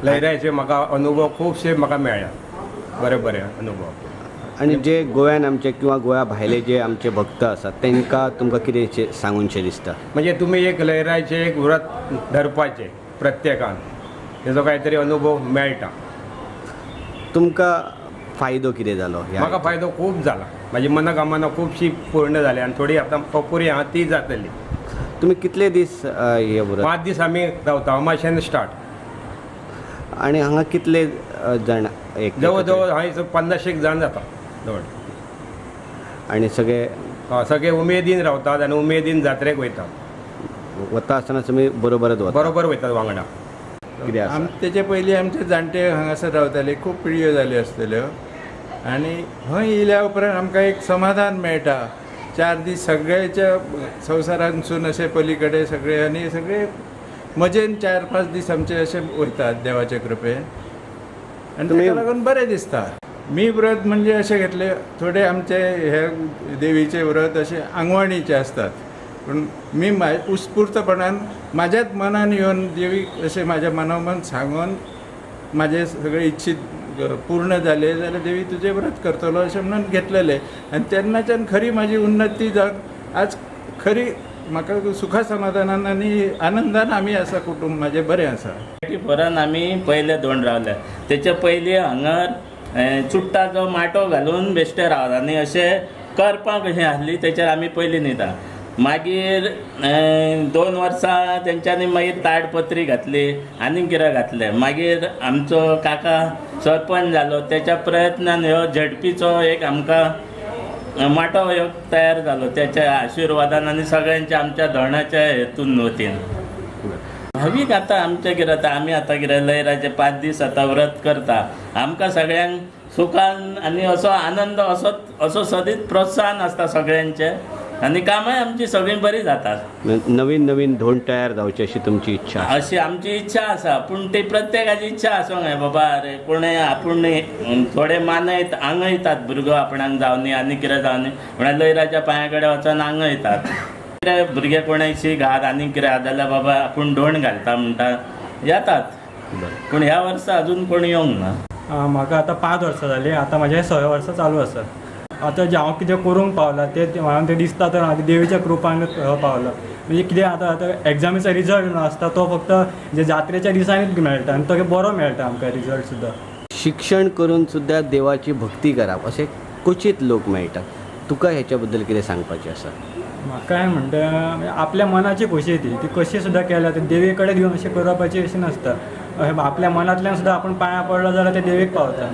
लयरायाचे म्हाका अनुभव खुबशे म्हाका मेळ्ळा, बरे बरे अनुभव. आनी जे गोंयान आमचे किंवा गोंया भायले जे आमचे भक्त आसात तांकां तुमकां कितें सांगूनशें दिसता? म्हणजे तुमी एक लयरायाचें एक व्रत धरपाचें प्रत्येकान, तेजो कांय तरी अनुभव मेळटा. तुमकां फायदो कितें जालो? म्हाका फायदो खूब जाला, म्हाजी मनोकामना खुबशी पूर्ण जाली आनी थोडी आतां अपुरी आहा ती जातली. तुमी कितले दीस हे व्रत? 5 दीस आमी रावता, अमाशेन स्टार्ट. आनी हांगा कितले जाण? एक जवळ जवळ हांगा 50 जाण जाता जवळ. आनी सगळे? सगळे उमेदीन रावतात आनी उमेदीन जात्रेक वयतात. वता आसतना तुमी बरोबरच वता? बरोबर वयतात वांगडा. कितें आसा? तेचे पयलीं आमचे जाणटे हांगासर रावताले, खूब पिळयो जाल्यो आसतल्यो आनी हय येयल्या उपरांत आमकां एक समाधान मेळटा. 4 दीस सगळ्याच्या संवसारांतसून अशे पलीकडे सगळे आनी सगळे मजेन 4-5 दीस आमचे अशे वयतात देवाचे कृपेन आनी ताका लागून बरें दिसता. मी व्रत म्हणजे अशें घेतले, थोडे आमचे हे देवीचे व्रत अशे आंगवणीचे आसतात, पूण मी उत्स्फूर्तपणान म्हाज्याच मनान येवन देवीक अशें म्हाज्या मनोमन सांगून म्हाजें सगळें इच्छीत पूर्ण जालें जाल्यार देवी तुजें व्रत करतलो अशें म्हणून घेतलेलें. आनी तेन्नाच्यान खरी म्हाजी उन्नती जावन आज खरी म्हाका सुखा समाधानान आनी आनंदान आमी आसा, कुटूंब म्हाजें बरें आसा. 84 आमी पयले दोन रावले, तेचे पयलीं हांगर चुट्टाचो माटो घालून बेश्टे रावता आनी अशें करपां कशीं आसली तेचेर आमी पयलीं न्हिता. मागीर 2 वर्सां तेंच्यांनी मागीर ताडपत्री घातली आनी कितें घातलें. मागीर आमचो काका सरपंच जालो, तेच्या प्रयत्नान ह्यो झेडपीचो एक आमकां माटो ह्यो तयार जालो तेच्या आशिर्वादान आनी सगळ्यांच्या आमच्या धोणाच्या हेतून वतीन. भावीक आतां आमचें कितें आतां आमी आतां कितें लयराचे 5 दीस आतां व्रत करता, आमकां सगळ्यांक सुखान आनी असो आनंद असो असो सदींच प्रोत्साहन आसता सगळ्यांचें आनी कामांय आमची सगळीं बरीं जातात. नवीन नवीन धोंड तयार जावची अशी तुमची इच्छा? अशी आमची इच्छा आसा, पूण ती प्रत्येकाची इच्छा आसूंक जाय बाबा अरे कोणें आपूण थोडे मानयत आंगयतात भुरगो आपणाक जावनी आनी कितें जावनी म्हळ्यार लयराच्या पांया कडेन वचोन आंगयतात. कितें भुरगे कोणें शी घात आनी कितें आसा जाल्यार बाबा आपूण धोंड घालता म्हणटा येतात, पूण ह्या वर्सा अजून कोण येवंक ना. म्हाका आतां 5 वर्सां जालीं, आतां म्हाजें 6 वर्सां चालू आसा. आतां जें हांव कितें करूंक पावलां तें म्हाका तें दिसता तर हांव देवीच्या कृपान पावलां. म्हणजे कितें आतां आतां एग्जामीचो रिजल्ट म्हणून आसता तो फक्त जे जात्रेच्या दिसांनीच मेळटा आनी तो बरो मेळटा आमकां रिजल्ट सुद्दां. शिक्षण करून सुद्दां देवाची भक्ती करप अशें क्वचीत लोक मेळटात, तुका हेच्या बद्दल कितें सांगपाचें आसा? म्हाका म्हणटा आपल्या मनाची खोशी ती ती कशी सुद्दां केल्या ती देवी कडेन दिवन अशें करपाची अशें नासता, आपल्या मनांतल्यान सुद्दां आपूण पांयां पडलो जाल्यार ते देवीक पावता.